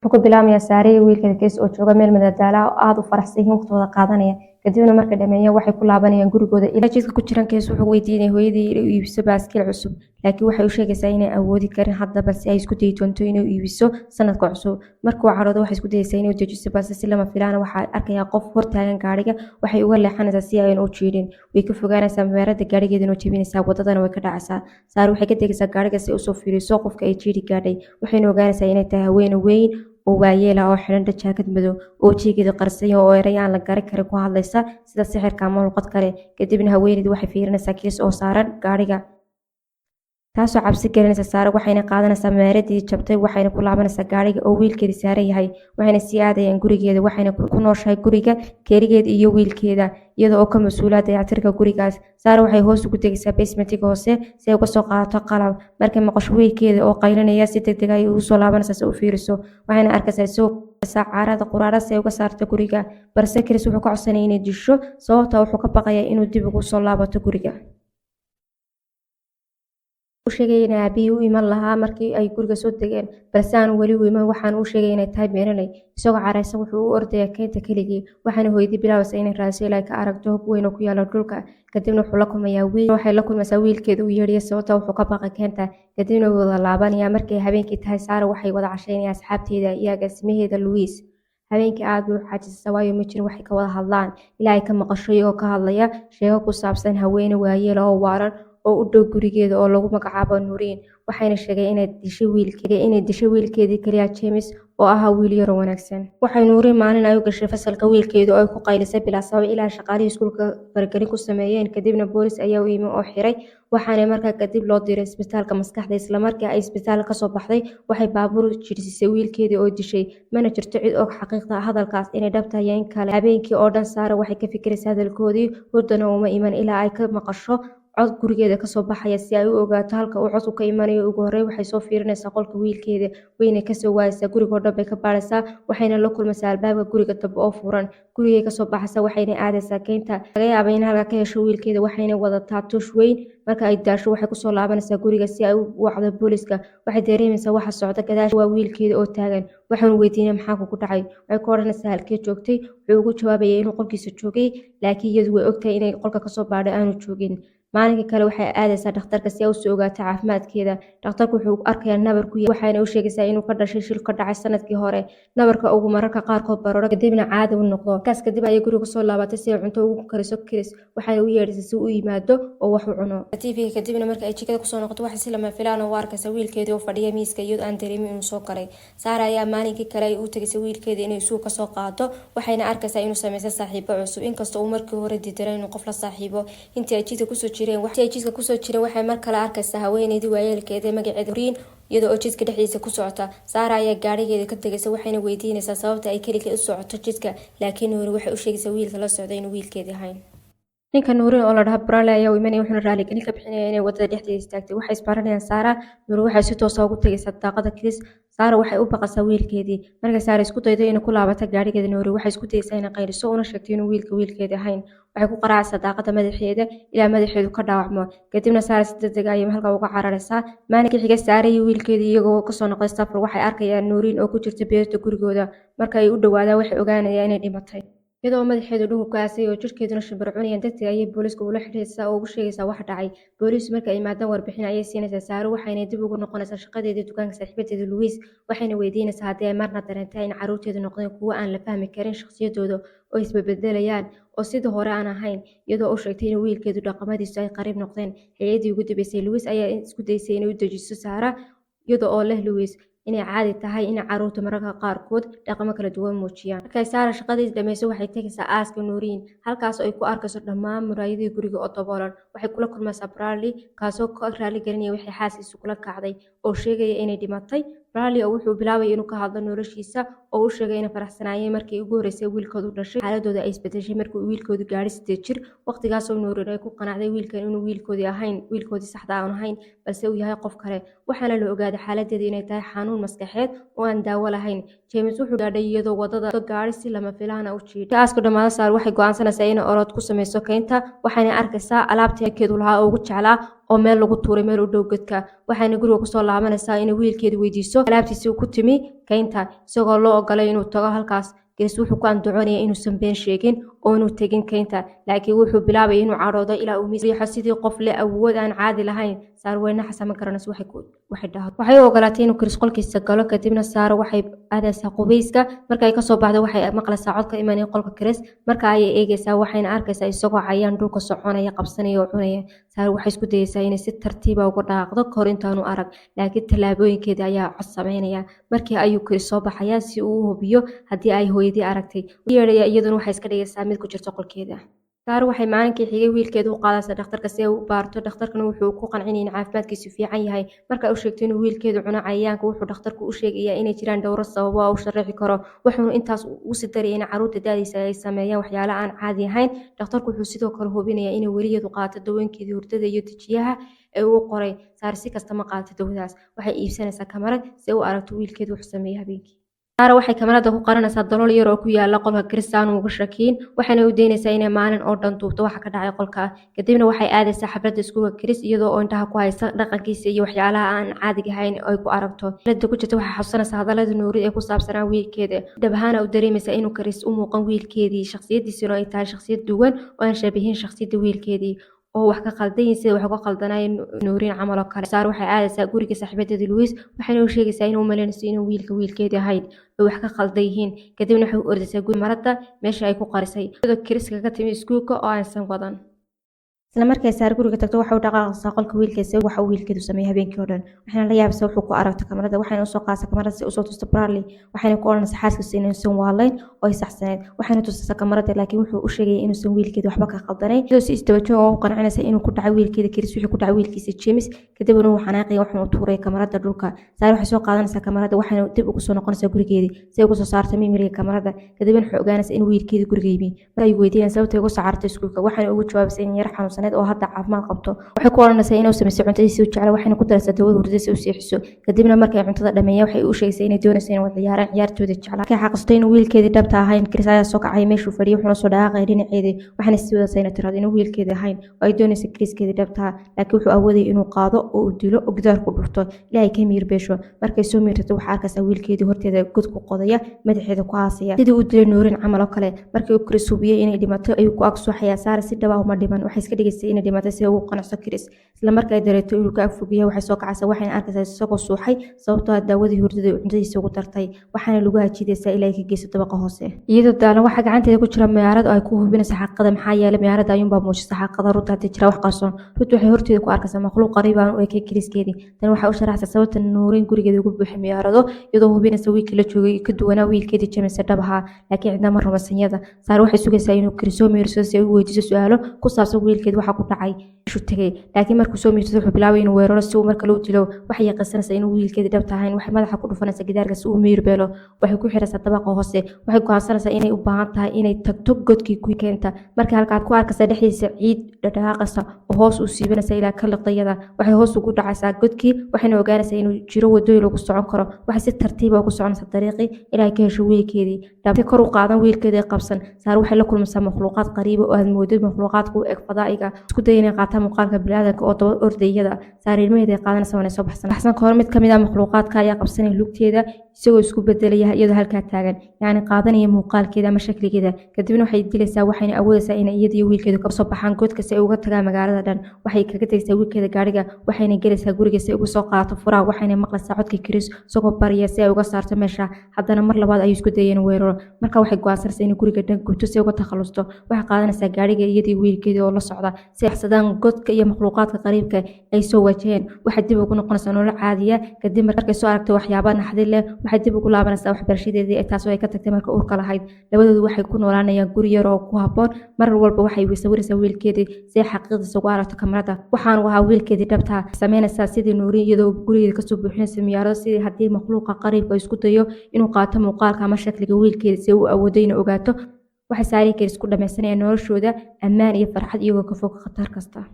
Wuxuu ku bilaabmayaa Saare iyo wiilkeeda Chris oo jooga meel madadaalo ah oo aad u faraxsan yihiin, waqtigooda qaadanaya. Kadibna markay dhameeyaan, waxay ku laabanayaan gurigooda. Ilaa jidka ku jiran, Chris wuxuu weydiinaya hooyadii inay u iibiso baaskiil cusub, laakiin waxay u sheegaysaa inay awoodi karin hadda, balse ay isku dayi doonto inay u iibiso sanadka cusub. Markuu cadhoodo, waxay isku dayaysaa inay u dejiso, balse si lama filaan ah waxaa arkayaa qof hortaagan gaariga. Waxay uga leexanaysaa si aynan u jiidhin. Way ka fogaanaysaa meerada gaarigeedana, oo jebinaysaa, wadadana way ka dhacaysaa. Saare waxay ka degaysaa gaariga si ay usoo fiiriso qofka ay jiidhi gaadhay, waxayna ogaanaysaa inay tahay haweeney weyn oo waayeel ah oo xidhan jaakad madow oo wejigeedu qarsan yahay, oo eray aan la garan karin ku hadlaysa sida sixirka ama luqad kale. Kadibna haweeneydu waxay fiirinaysaa Chris oo saaran gaariga, taasoo cabsi gelinaysa Saare. Waxayna qaadanaysaa meeradii jabtay, waxayna ku laabanaysaa gaariga oo wiilkeedii saaran yahay, waxayna sii aadayaan gurigeeda. Waxayna ku nooshahay guriga keligeed iyo wiilkeeda, iyada oo ka mas-uula dayactirka gurigaas. Saare waxay hoos ugu degaysaa basementiga hoose si ay uga soo qaadato qalab. Markay maqasho wiilkeeda oo qaylinaya, si degdeg ah ayay ugu soo laabanaysaa si u fiiriso, waxayna arkaysaa isagoo caarada quraarad si ay uga saarto guriga, balse Chris wuxuu ka codsanaya inay disho, sababta wuxuu ka baqayaa inuu dib ugu soo laabato guriga. U sheegay in aabihii u iman lahaa markii ay guriga soo degeen, balse aan weli u iman. Waxaana uu sheegay inay tahay beenaley. Isagoo careysan, wuxuu u ordayaa keynta keligii, waxaana hooyadii bilaabaysaa inay raadiso ilaa ay ka aragto hog weyn oo ku yaala dhulka. Kadibna wuxuu la kulmayaa wiil, waxay la kulmaysaa wiilkeeda u yeedhaya, sababta wuxuu ka baqay keynta. Kadibna wuu wada laabanaya. Markay habeenkii tahay, Saara waxay wada casheynayaan asxaabteeda iyo agaasimaheeda Louis. Habeenkii aad bay u caajisaysaa, waayo ma jirin waxay ka wada hadlaan, ilaa ay ka maqasho iyagoo ka hadlaya sheeko ku saabsan haweeney waayeel oo waalan oo u dhow gurigeeda oo lagu magacaabo Nuuriin. Waxayna sheegay inay dishay wiilkeedii kaliya, James, oo ahaa wiil yar oo wanaagsan. Waxay Nuuriin maalin ay u gashay fasalka wiilkeeda oo ay ku qaylisay bilaa sabab, ilaa shaqaalihii iskuulka faragelin ku sameeyeen. Kadibna boolis ayaa u yimi oo xiray, waxaana markaa kadib loo diray isbitaalka maskaxda. Isla markii ay isbitaalka kasoo baxday, waxay baabuur jirsisay wiilkeedii oo dishay. Mana jirto cid og xaqiiqda hadalkaas inay dhab tahay in kale. Habeenkii oo dhan Saara waxay ka fikiraysaa hadalkoodii, hurdana uma iman ilaa ay ka maqasho cod gurigeeda kasoo baxaya. Si ay u ogaato halka uu codku ka imanayo, ugu horreyn waxay soo fiirinaysaa qolka wiilkeeda, wayna kasoo waayaysaa. Guriga oo dhan bay ka baaraysaa, waxayna la kulmaysaa albaabka guriga dambe oo furan. Gurigay kasoo baxaysaa, waxayna aadaysaa keynta, laga yaabay in halkaa ka hesho wiilkeeda. Waxayna wadataa tuush weyn. Marka ay daasho, waxay kusoo laabanaysaa guriga si ay u wacdo booliska. Waxay dareemaysaa waxa socda gadaash, waa wiilkeeda oo taagan. Waxaanu weydiinay, "Maxaa kugu dhacay?" Waxay ku odhanaysaa, "Halkee joogtay?" Wuxuu ugu jawaabayay inuu qolkiisa joogay, laakiin iyadu way ogtahay inay qolka kasoo baadhay aanu joogin. Maalinka kale waxay aadaysaa dhakhtarka si ay usoo ogaato caafimaadkeeda. Dhakhtarku wuxuu arkayaa nabar ku, waxayna u sheegaysaa inuu ka dhashay shil ka dhacay sanadkii hore, nabarka ugu mararka qaarkood bararo, kadibna caadi u noqdo. Markaas kadib ayay guriga kusoo laabatay si ay cunto ugu kariso Chris, waxayna u yeedhisay si u yimaado oo wax u cuno TV. Kadibna marka ay jikada kusoo noqoto, waxay si lama filaan u arkaysa wiilkeedii oo fadhiya miiska, iyadoo aan dareemin inuu soo galay. Saara ayaa maalinkii kale ay u tegaysay wiilkeeda inay suuq kasoo qaado, waxayna arkaysaa inuu sameystay saaxiibo cusub, inkastoo uu markii hore diidanay inuu qof la saaxiibo. Intii ay jidka kusoo jireen, waxay mar kale arkaysaa haweeneydii waayeelkeeda, magaceeda Riin, iyadoo oo jidka dhexdiisa ku socota. Saara ayaa gaarigeeda ka tegaysa, waxayna weydiinaysaa sababta ay keligeed u socoto jidka, laakiin Nuuri waxay u sheegaysaa wiilka la socda inuu wiilkeedii ahayn. Ninka Nuurin oo la dhaha Brale ayaa u imanaya, wuxuuna raaligelin ka bixinaya inay wadada dhexdeeda istaagtay. Waxay isbaranayaan Saara. Nuuri waxay si toosa ugu tegaysaa daaqada Chris. Saara waxay u baqaysaa wiilkeedii. Markay Saara isku daydo inay ku laabato gaarigeeda, Nuuri waxay isku dayaysaa inay qayliso una sheegto inuu wiilka wiilkeedii ahayn. Waxay ku qaraacaysaa daaqada madaxeeda ilaa madaxeedu ka dhaawacmo. Kadibna Saara si degdeg ah ayay halkaa uga cararaysaa. Maalinka xiga, Saara iyo wiilkeedii iyagoo kasoo noqday safar waxay arkayaan Nuuriin oo ku jirta beerta gurigooda. Marka ay u dhawaadaan, waxay ogaanayaan inay dhimatay, iyadoo madaxeedu dhulka ku aasay oo jirkeeduna shimbir cunayaan. Degdeg ayay booliiska ula xidhiidhaysaa oo ugu sheegaysaa waxa dhacay. Booliisku markay yimaadaan, warbixin ayay siinaysaa Saaro, waxayna dib ugu noqonaysaa shaqadeedii dukaanka saaxiibadeeda Louis. Waxayna weydiinaysaa haddii ay marna dareentay in carruurteedu noqdeen kuwo aan la fahmi karin shakhsiyadooda oo isbedbedelayaan oo sidii hore aan ahayn, iyadoo u sheegtay in wiilkeedu dhaqamadiisu ay qariib noqdeen xilliyadii ugu dambeysay. Louis ayaa isku daysay inay u dejiso Saara, iyada oo leh Louis inay caadi tahay in carruurtu mararka qaarkood dhaqamo kala duwan muujiyaan. Markay Saara shaqadii dhameyso, waxay tegaysaa aaska Nuuriin, halkaas oo ay ku arkayso dhammaan muraayadihii guriga oo daboolan. Waxay kula kulmaysaa Bradley, kaasoo ka raali gelinaya wixii xaaskiisu kula kacday, oo sheegaya inay dhimatay. Bradley oo wuxuu bilaabay inuu ka hadlo noloshiisa, oo u sheegay inay faraxsanaayeen markii ugu horreysay wiilkoodu dhashay. Xaaladooda ay isbedeshay markii uu wiilkoodu gaadhay 8 jir, waqtigaasoo Nuuriin ay ku qanacday wiilkan inuu wiilkoodii ahayn, wiilkoodii saxda aan ahayn, balse uu yahay qof kale. Waxaana la ogaaday xaaladeeda inay tahay xanuun maskaxeed oo aan daawo lahayn. James wuxuu gaadhay iyadoo wadada gaari si lama filaan ah u jiidhay. Aasku dhamaado, Saar waxay go'aansanaysaa inay orod ku sameyso keynta, waxayna arkaysaa alaabtii keedu lahaa oo ugu jeclaa. oo meel lagu tuuray meel u dhow godka. Waxayna guriga kusoo laabanaysaa inay wiilkeeda weydiiso alaabtiisii ku timi kaynta, isagoo loo ogolay inuu tago halkaas. Chris wuxuu ku andacoonaya inuusan been sheegin oo inuu tegin kaynta, laakiin wuxuu bilaabay inuu cadhoodo ilaa uu riixo sidii qof leh awood aan caadi lahayn. Saar weyne xasan ma garanayso waxay dhahdo. Waxay u ogolaatay inuu Chris qolkiisa galo. Kadibna Saara waxay aadaysaa qubayska. Marka ay kasoo baxdo, waxay maqlaysaa cod ka imanaya qolka Chris. Marka ayay eegaysaa, waxayna arkaysaa isagoo cayaan dhulka soconaya, qabsanaya oo cunaya. Saara waxay isku dayaysaa inay si tartiiba uga dhaaqdo kahor intaanu arag, laakiin tallaabooyinkeeda ayaa cod sameynaya. Markii ayuu Chris soo baxayaa si uu u hubiyo haddii ay hooyadii aragtay. Yeedhaya, iyaduna waxay iska dhigaysaa mid ku jirta qolkeeda. Saara waxay maalinkii xigay wiilkeeda u qaadaysaa dhakhtarka si ay u baarto. Dhakhtarkana wuxuu ku qancinaya in caafimaadkiisu fiican yahay. Marka ay u sheegto inuu wiilkeedu cuno cayayaanka, wuxuu dhakhtarku u sheegayaa inay jiraan dhowro sababo oo u sharaxi karo, wuxuuna intaas ugu sii daraya in carruurta da'diisa ay sameeyaan waxyaalo aan caadi ahayn. Dhakhtarku wuxuu sidoo kale hubinayaa inay weliyadu qaato dawooyinkeedii hurdada iyo dejiyaha ee uu qoray. Saara si kasta ma qaadato dawadaas. Waxay iibsanaysaa kamarad si ay u aragto wiilkeedu wuxuu sameeyay habeenkii. Saara waxay kamarada ku qaranaysaa dalool yar oo ku yaala qolka Chris aanu uga shakiin, waxayna u daynaysaa inay maalin oo dhan duubto waxa ka dhacay qolka. Kadibna waxay aadaysaa xafladda iskuulka Chris, iyadoo oo indhaha ku haysa dhaqankiisa iyo waxyaalaha aan caadiga ahayn ay ku aragto. Xafladda ku jirta waxay xasuusanaysaa hadallada Nuuri ee ku saabsanaa wiilkeeda. Dhab ahaana u dareemaysaa inuu Chris u muuqan wiilkeedii, shakhsiyadiisuna ay tahay shakhsiyad duwan oo aan shabihin shakhsiyadda wiilkeedii, oo wax ka qaldan yihiin sida wax uga qaldanayeen Nuuriin camal oo kale. Saar waxay aadaysaa guriga saaxiibadeeda Louis, waxayna u sheegaysaa inuu malaynayso inuu wiilka wiilkeedii ahayn oo wax ka qaldan yihiin. Kadibna waxay u ordaysaa guri marada meesha ay ku qarisay, iyadoo Chris kaga timi iskuulka oo aysan wadan. Isla markay Saar guriga tagto, waxa uu dhaqaaqaysaa qolka wiilkeeda, waxa uu wiilkeedu sameeyay habeenkii oo dhan. Waxayna la yaabaysaa wuxuu ku aragto kamarada, waxayna usoo qaadaysaa kamarada si usoo tusto Bradley. Waxayna ku odhanaysaa xaaskiisa inuusan waalayn oo ay saxsaneyd. Waxayna tusaysaa kamarada, laakiin wuxuu u sheegayay inuusan wiilkeeda waxba ka qaldanayn, iyadoo si isdaba joog oo u qancinaysa inuu ku dhacay wiilkeeda Chris wixii ku dhacay wiilkiisa James. Kadibna wuu xanaaqaya, wuxuuna u tuuray kamarada dhulka. Saar waxay soo qaadanaysaa kamarada, waxayna dib ugu soo noqonaysaa gurigeedii si ay ugu soo saarto mimiriga kamarada. Kadibna waxay ogaanaysaa in wiilkeedii guriga yimi. Marka ay weydiinayaan sababta ay ugu soo carartay iskuulka, waxayna ugu jawaabaysaa in yar xanuunsaneed oo hadda caafimaad qabto. Waxay ku odhanaysaa inuu samaysay cuntadiisii u jeclaa, waxayna ku daraysaa dawada hurdada si u seexiso. Kadibna markay cuntada dhameeyeen, waxay u sheegaysaa inay doonayso inay wada ciyaaraan ciyaartooda jeclaa. Markay xaqiiqsatay inuu wiilkeedii dhabta ahayn, Chris ayaa soo kacay meeshuu fadhiyay, wuxuuna soo dhaqaaqay dhinaceedii. Waxayna sii wadaysaa inay tiraahdo inuu wiilkeedii ahayn oo ay doonayso Chriskeedii dhabta ah, laakiin wuxuu awoodayay inuu qaado oo uu dilo oo gidaar ku dhufto ilaa ay ka miir beesho. Markay soo miirsato, waxaa arkaysaa wiilkeedii horteeda god ku qodaya, madaxeeda ku aasaya, sidii uu dilay Nuurin camal oo kale. Markii uu Chris hubiyey inay dhimato, ayuu ku ag suuxayaa. Saara si dhab ah uma dhiman, waxay iska dhigaysay inay dhimatay si ay ugu qanacso Chris. Isla markii ay dareeto inuu ka ag fogeeyo, waxay soo kacaysaa, waxayna arkaysaa isagoo suuxay sababtoo ah daawadii hurdada uu cuntadiisa ugu dartay. Waxaana lagu hajiidaysaa ilaa ay ka geyso dabaqa hoose. Iyadoo daalan, waxaa gacanteeda ku jira miyaarad oo ay ku hubinayso xaqiiqada, maxaa yeelay miyaarada ayuunbaa muujisa xaqiiqada runta haddii jira wax qarsoon. Runta waxay horteeda ku arkaysaa makhluuq qariib aan u ekay Chriskeedii. Tani waxay u sharaxaysaa sababta Nuurin gurigeeda ugu buuxay miyaarado, iyadoo hubinaysa wiilkii la joogay ka duwanaa wiilkeedii James dhab ahaa, laakiin cidna ma rumaysanyada. Saar waxay sugaysaa inuu Chris soo miirsado si ay u weydiiso su'aalo ku saabsan wiilkeed waxa ku dhacay meeshuu tegay, laakiin markuu soo miirsado, wuxuu bilaabay inuu weeraro si uu marka loo dilo. Waxay yaqiinsanaysaa inuu wiilkeedii dhabta ahayn. Waxay madaxa ku dhufanaysaa gidaarka si uu miir beelo. Waxay ku xiraysaa dabaqa hoose. Waxay go'aansanaysaa inay u baahan tahay inay tagto godkii ku keenta. Markii halkaad ku arkaysaa dhexdiisa ciid dhaqaaqaysa oo hoos u siibanaysa ilaa ka liqdayada, waxay hoos ugu dhacaysaa godkii, waxayna ogaanaysaa inuu jiro wadooyin lagu socon karo. Waxay si tartiib ah ugu soconaysaa dariiqii ilaa ay ka hesho wiilkeedii dhabti. Kor u qaadan wiilkeedii qabsan, Saar waxay la kulmaysaa makhluuqaad qariiba oo aad moodid makhluuqaadka u eg fadaa'iga, isku daya inay qaataan muuqaalka bini'aadamka oo daba ordayada. Saar ilmaheeda ay qaadanaysa waanay soo baxsan baxsan. Kahor, mid kamid ah makhluuqaadka ayaa qabsanaya lugteeda, isagoo isku bedelaya iyadoo halkaa taagan, yacni qaadanaya muuqaalkeeda ama shakligeeda. Kadibna waxay dilaysaa, waxayna awoodaysaa inay iyada iyo wiilkeedu kasoo baxaan godka si ay uga tagaan magaalada dhan. Waxay kaga tegaysaa wiilkeeda gaariga, waxayna gelaysaa guriga si ay uga soo qaadato furaha. Waxayna maqlaysaa codkii Chris isagoo barya si ay uga saarto meesha. Haddana mar labaad ayuu isku dayay inuu weeraro. Marka waxay go'aansanaysaa inay guriga dhan gubto si ay uga takhalusto. Waxay qaadanaysaa gaariga iyadii wiilkeedii oo la socda si ay baxsadaan godka iyo makhluuqaadka qariibka ay soo wajaheen. Waxay dib ugu noqonaysaa nolol caadiya kadib markay soo aragtay waxyaaba naxdin leh. Waxay dib ugu laabanaysaa waxbarashadeedii, taasoo ay ka tagtay marka uurka lahayd. Labadoodu waxay ku noolaanayaan guri yar oo ku habboon. Mar walba waxay sawiraysaa wiilkeedii si ay xaqiiqdiisa ugu aragto kamarada, waxaanu ahaa wiilkeedii dhabta. Sameynaysaa sidii Nuurin, iyadoo gurigeeda kasoo buuxinaysa miyaarado, sidii haddii makhluuqa qariibka isku dayo inuu qaato muuqaalka ama shakliga wiilkeeda si uu awoodo inuu ogaato. Waxay Saari Chris ku dhammaysanayaan noloshooda ammaan iyo farxad, iyagoo ka fog khatar kasta.